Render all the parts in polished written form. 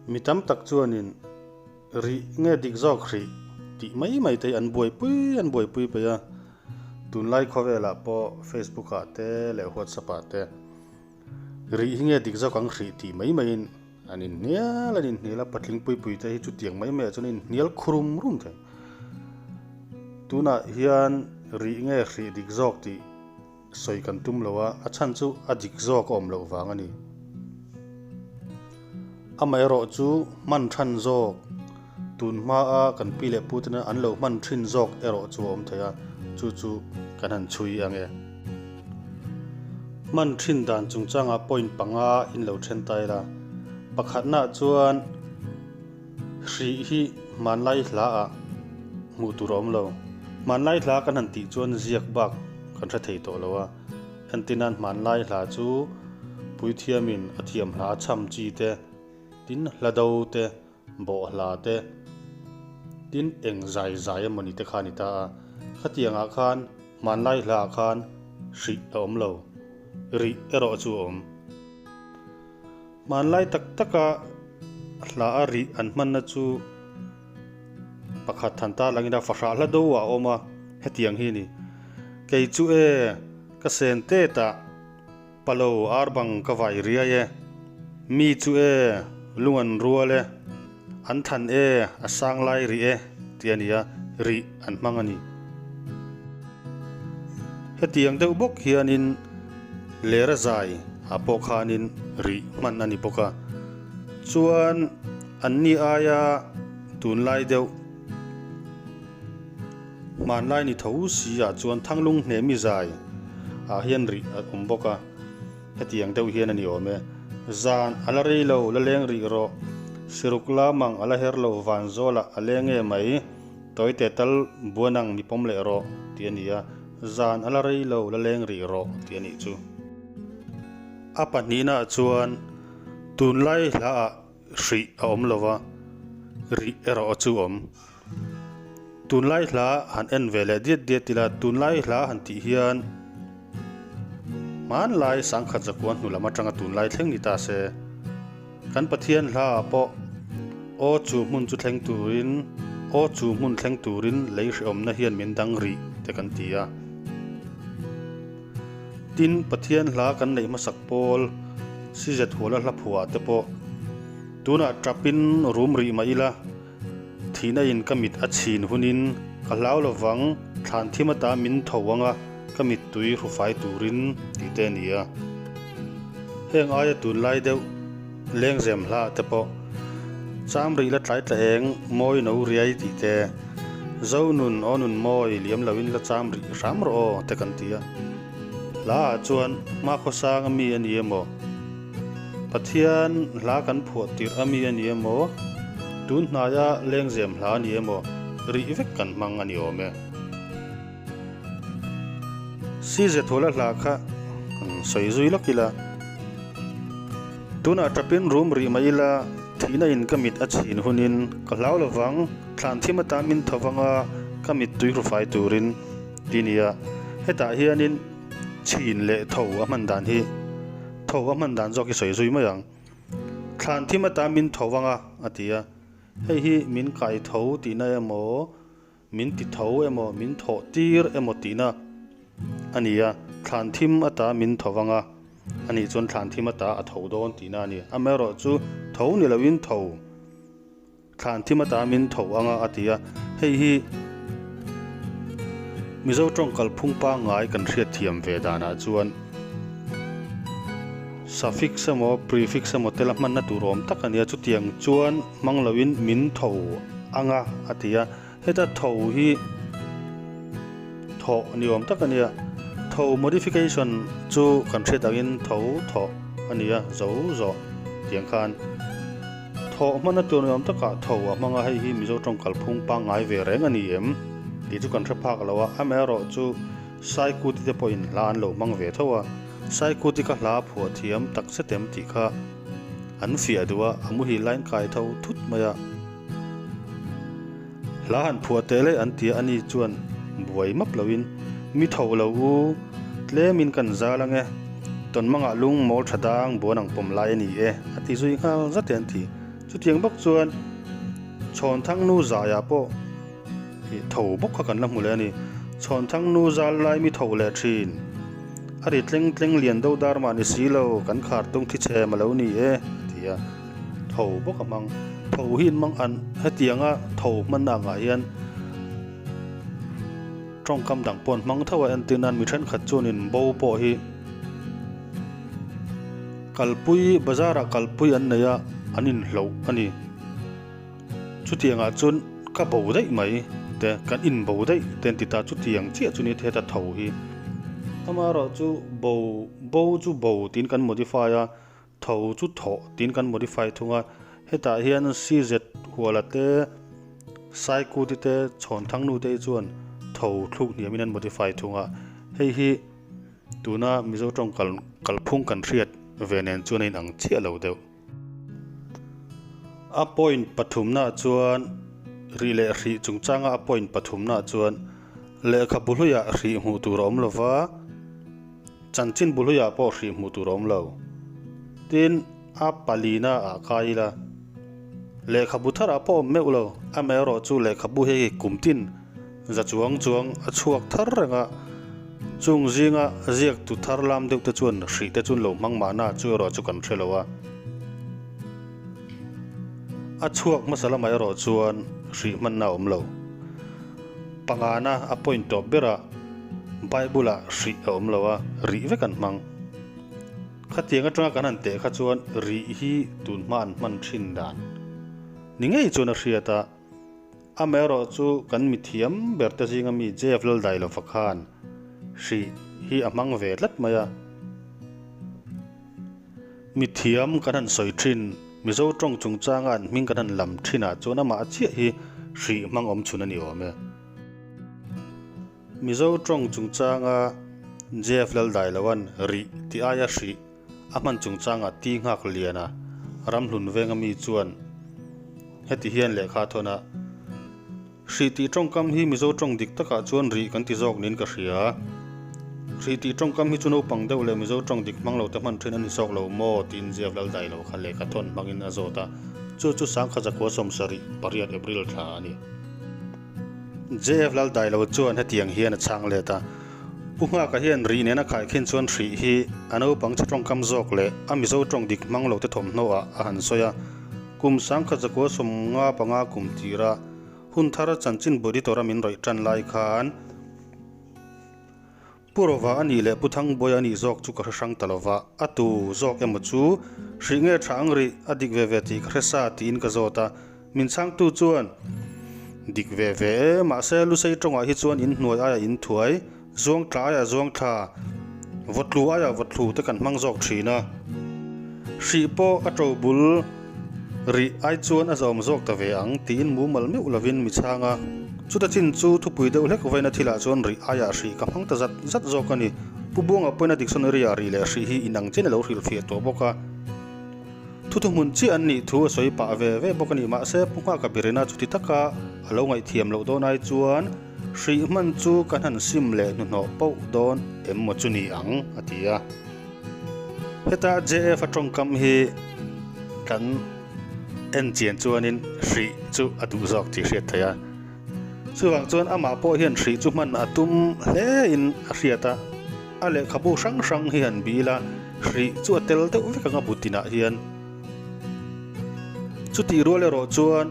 Mi tam tak chuanin rih nge dik zawk hrih tih mai mai te hi an buaipui an buaipui peih a. Tunlai khawvelah pawh Facebook ah te leh WhatsApp ah te rih hi nge dik zawk ang hrih tih mai maiin an inhnial an inhnial a, patling pui pui te hi chutiang mai maiah chuan an inhnial khurum rum thei. Tunah hian rih nge hrih dik zawk tih sawi kan tum lo a, a chhan chu a dik zawk a awm loh vang a ni. Amaherawh chu hman than zawk, tun hmaa kan pi leh pu tena an lo hman thin zawk erawh chu a awm thei a, chu chu kan han chhui ang e. Hman thin dan chungchangah point panga in lo then ta ila, pakhatnaah chuan hrih hi hmanlai hlaah hmuh tur a awm lo. Hmanlai hla kan han tih chuan ziak bak kan hre thei tawh lo a, Entinan hmanlai hla chu puithiamin a thiam hla chham chi te, tin hla do te, bawh hla te, tin eng zai zai emaw ni te kha a ni ta a. Khatiangah khan hmanlai hlaah khan hrih a awm lo, rih erawh chu a awm. Hmanlai tak taka hla a rih an hmanna chu Pakhat than ta langin a fahrah hla do ah a awm a, hetiang hi a ni. Kei chu e, ka sen tet ah palo ar bang ka vai riai e. Mi chu e, lung an rual e, an than e, a sang lai rih e tih a ni a, rih an hmang a ni. Hetiang deuh bawk hianin lera zai ah pawh khanin rih hman a ni bawk a. Chuan anni aia tunlai deuh hmanlai ni tho si ah chuan thanglung hnehmi zai ah hian rih a awm bawk a, hetiang deuh hian a ni awm e. Zan a la rei lo, la leng rih rawh, siruk lamang a la her lo van zawlah a leng e mai, tawite tal buanang mi pawm leh rawh tih a ni a, zan a la rei lo, la leng rih rawh tih a nih chu. A pahnihnaah chuan tunlai hlaah hrih a awm lo va, rih erawh chu a awm. Tunlai hla han en ve leh diat diat ila, tunlai hla han tih hian hmanlai sangkhat zakua hnu lam atanga tunlai thleng ni ta se, kan Pathian hlaah pawh aw chu hmun chu thleng turin, aw chu hmun thleng turin lei hrehawmna hian min dang rih te kan ti a. Tin, Pathian hla kan neih hmasak pawl Sizet Huala hla phuah te pawh tunah tapin rum rih mah ila, thihna in ka mit a chhin hunin ka hlau lovang, thlan thim ata min tho anga ka mittui hrufai turin tih te a ni a. Heng aia tunlai deuh lengzem hla te pawh cham rih la tlai tla eng mawi no riai tih te, zo nun aw nun mawi liam loin la cham rih hram rawh aw te kan ti a. Hla ah chuan hmakhua sang ami a ni emaw, Pathian hla kan phuah tirh ami a ni emaw, tun hnaia lengzem hla a ni emaw rih vek kan hmang a ni awm e. Size thawla hla kha kan sawi zui lawk ila, tunah tapin rum rih mah ila, thihna in ka mit a chhin hunin ka hlau lovang, thlan thim atan min tho vanga ka mit tui hrufai turin ti nia. Hetah hianin chhin leh tho a hman dan hi, tho a hman dan zawk hi sawi zui mai ang. Thlan thim atan min tho vanga a ti a, hei hi min kai tho tihna emaw, Min ti tho emaw, min thawh tir emaw tihna a ni a, thlan thim ata min tho vang a, anih chuan thlan thim ata a tho dawn tihna a ni. Amaherawh chu tho ni loin tho, thlan thim ata min tho anga a ti a, hei hi Mizo tawng kalphung pangngai kan hriatthiam ve danah chuan suffix emaw prefix emaw tela hmanna tur awm tak a ni a, chutiang chuan hmang loin min tho anga a ti a, heta tho hi thawh ni awm tak a nia, tho modification chu kan hriat angin tho thawh a ni a, zo zawh tiang khan thawh hmanna tur ni awm takah tho a hmang a, hei hi Mizo tawng kalphung pangngai ve reng a ni em tih chu kan hre phak lo a, amaherawh chu Saikuti te pawhin hla an lo hmang ve tho a, Saikuti kha hla phuah thiam tak zet em tih kha an fiah duh a, a muhil laiin kai tho thut mai a. Hla han phuah teh leh an ti a, ani chuan buai map loin, Mi tho lo u, tlemin kan zal ang e, tawn mangah lung mawl tha dang buan ang pawm lai a ni e, a ti zui nghal zat e an ti. Chutiang bawk chuan Chhawnthangnu zaiah pawh ih tho bawk kha kan la hmu leh a ni. Chhawnthangnu zal lai mi tho leh thin. A ri tleng tleng lian do dar mah ni si lo, kan khar tung thi chhem a lo ni e, a ti a. Tho bawk a hmang. Tho hi in hmang an hetianga tho hmanna angah hian tawngkam dang pawh an hmang tho a, entir nan mi thenkhat chuanin bo pawh hi kalpui bazar ah kalpui an nei a, an inhloh a ni. Chutiangah chuan ka bo daih mai te, kan inbo daih te an ti ta, chutiang chiah chu ni heta tho hi. Amaherawhchu bo bo chu bo tiin kan modify a, Tho chu thawh tiin kan modify thung a, hetah hian CZ Huala te, Saikuti te, Chhawnthangnu te hi chuan tho thluk hniamin an modify thung a, hei hi tuna Mizo tawng kal kalphung kan hriat ve nen chuan a inang chiah lo deuh. A point pathumnaah chuan rih leh hrih chungchanga a point pathumnaah chuan lehkhabu hluiah hrih hmuh tur a awm lo va, Chanchin Buluiah pawh hrih hmuh tur a awm lo. Tin, a palina ah kai ila. Lehkhabu tharah pawh awm meuh lo. Amaherawh chu lehkhabu hei kum tin za chuang chuang a chhuak thar reng a. Chung zinga ziaktu thar lam deuh te chuan hrih te chu an lo hmang mahna chu erawh chu kan hre lo a. A chhuak hmasa lamah erawh chuan hrih hmanna a awm lo. Pangana a point tawp berah Bible-ah hrih a awm lo a, rih vek an hmang. Khatiang atanga kan han teh kha chuan rih hi tun hma an hman thin dan ni ngei chuan a hriat a. Amaherawh chu kan mithiam ber te zinga mi Jeff Laldailova khan hrih hi a hmang ve tlat mai a. Mithiam kan han sawi thin, Mizo tawng chungchanga an hming kan han lam thinah chuan amah chiah hi hrih hmang awm chhun a ni awm e. Mizo tawng chungchanga Jeff Laldailoan rih tih aia hrih a hman chungchanga ti nghak lian a, Ramhlun venga mi chuan heti hian lehkha a thawn a, Hrih tih tawngkam hi Mizo tawng dik takah chuan rih kan ti zawk niin ka hria. Hrih tih tawngkam hi chu naupang deuh leh Mizo tawng dik hmang lo te hman thin a ni zawk lo maw? tiin Jeff Laldailo kha lehkha thawn hmangin a zawt a, chu chu Sangkhajakua 78, April thla a ni. JF Laldailo chuan hetiang hian a chhang let a, Pu Nghaka hian rih nena khaikhin chuan hrih hi a naupang chhe tawngkam zawk leh a Mizo tawng dik hmang lo te thawmhnaw ah a han sawi a. Kum sangkhat zakua 55 kum tira hun thar chanchin editor a min rawih tan lai khan, Pu Rova a nih leh Pu Thangbuaia a nih zawk chu ka hre hrang ta lova, a tu zawk emaw chu hrih nge tha ang rih, a dik ve ve tih ka hre sa tiin ka zawt a, min chhangtu chuan, Dik ve ve e, mahse Lusei tawngah hi chuan in hnuai aia in thuai, zuang tla aia zuang thla, vawtlu aia vawtlu te kan hmang zawk thin a. Hrih pawh a to bul rih ai chuan a zawm zawk ta ve ang tiin mumal meuh lovin mi chhang a. Chuta chin chu thupui deuh hlek vaina thilah chuan rih aiah hrih ka hmang ta zat zat zawk a ni. Pu Buanga pawhin a dictionary ah rih leh hrih hi inang chian a lo hrilhfiah tawh bawk a. Thuthumhmun chiah an nih thu a sawi pah ve ve bawk a ni. Mahse Pu Nghaka Birina chuti taka a lo ngaihthiam loh dawn ai chuan hrih hman chu kan han sim leh hnuhnawh poh dawn em maw chu ni ang a ti a. Heta JF a tawngkam hi kan en chian chuanin hrih chu a duh zawk tih hriat theih a. Chuvang chuan amah pawh hian hrih chu hman a tum hlein a hriat a. A lehkhabu hrang hrang hi han bil a, hrih chu a tel deuh vek ang a bu tinah hian. Chutih rual erawh chuan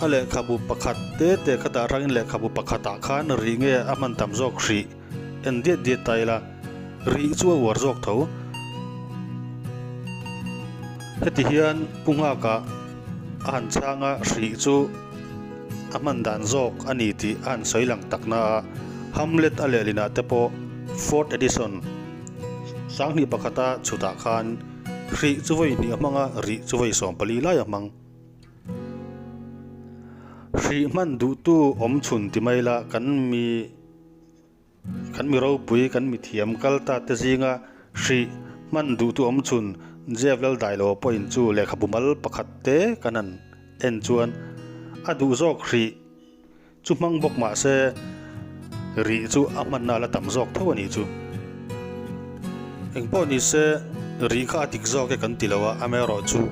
a lehkhabu pakhat te te kha dah hrangin lehkhabu pakhatah khan rih nge a hman tam zawk hrih. En diat diat ta ila, rih chu a uar zawk tho. Heti hian Pu Nghaka a han chhang a, hrih chu a hman dan zawk a ni tih a han sawi lang tak na a, Hamlet a lehlinah te pawh Fourth Edition 2001 a chhutah khan hrih chu vawi hnih a hmang a, rih chu vawi 14 lai a hmang. Hrih hman duhtu awm chhun ti mai ila kan mi. Kan mi ropui, kan mi thiam kal ta te zinga hrih hman duhtu awm chhun Jeff Laldailo pawhin chu lehkhabu mal pakhat te kan han en chuan a duh zawk hrih chu hmang bawk mah se rih chu a hmanna la tam zawk tho a nih chu. Engpawh ni se rih kha a dik zawk e kan ti lo a, amaherawhchu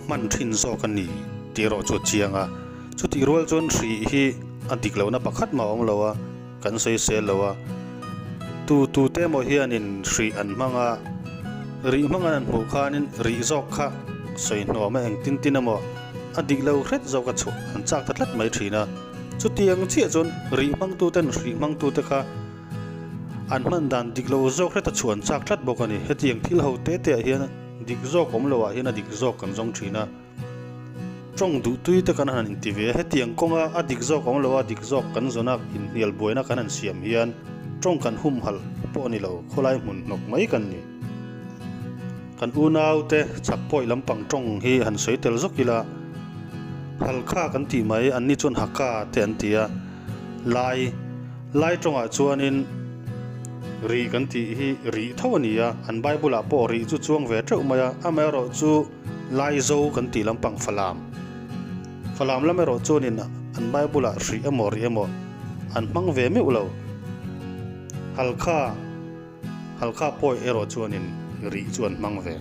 hman thin zawk a ni. Tih erawh chu a chiang a. Chutih rual chuan hrih hi a dik lohna pakhat mah a awm lo a, kan sawi sel lo a. Tu tu te emaw hianin hrih an hmang a, rih hmang an han hmuh khanin rih zawk kha sawi hnuam a engtin tin emaw a dik lo hret zawk a chhuah an chak ta tlat mai thin a. Chutiang chiah chuan rih hmangtuten hrih hmangtute kha an hman dan dik lo zawk hret a chhuah an chak tlat bawk a ni. Hetiang thil ho te te ah hian dik zawk awm loh ah hian a dik zawk kan zawng thin a. Tawng duh tui te kan han inti ve a, hetiang kawnga a dik zawk awm lo a dik zawk kan zawn a inhnial buaina kan han siam hian tawng kan humhalh pawh a ni lo, khawlai hmun hnawk mai kan ni. Kan unau te chhak pawih lampang tawng hi han sawi tel zawk ila, Halkha kan tih mai, anni chuan Haka te an ti a, Lai, Lai tawngah chuanin rih kan tih hi rih tho a ni a, an Bible ah pawh rih chu chuang ve teuh mai a, amaherawhchu, Laizo kan tih lampang Falam. Falam lam erawh chuanin an Bible ah hrih emaw rih emaw an hmang ve meuh lo. Halkha, Halkha pawi erawh chuanin rih chu an hmang ve.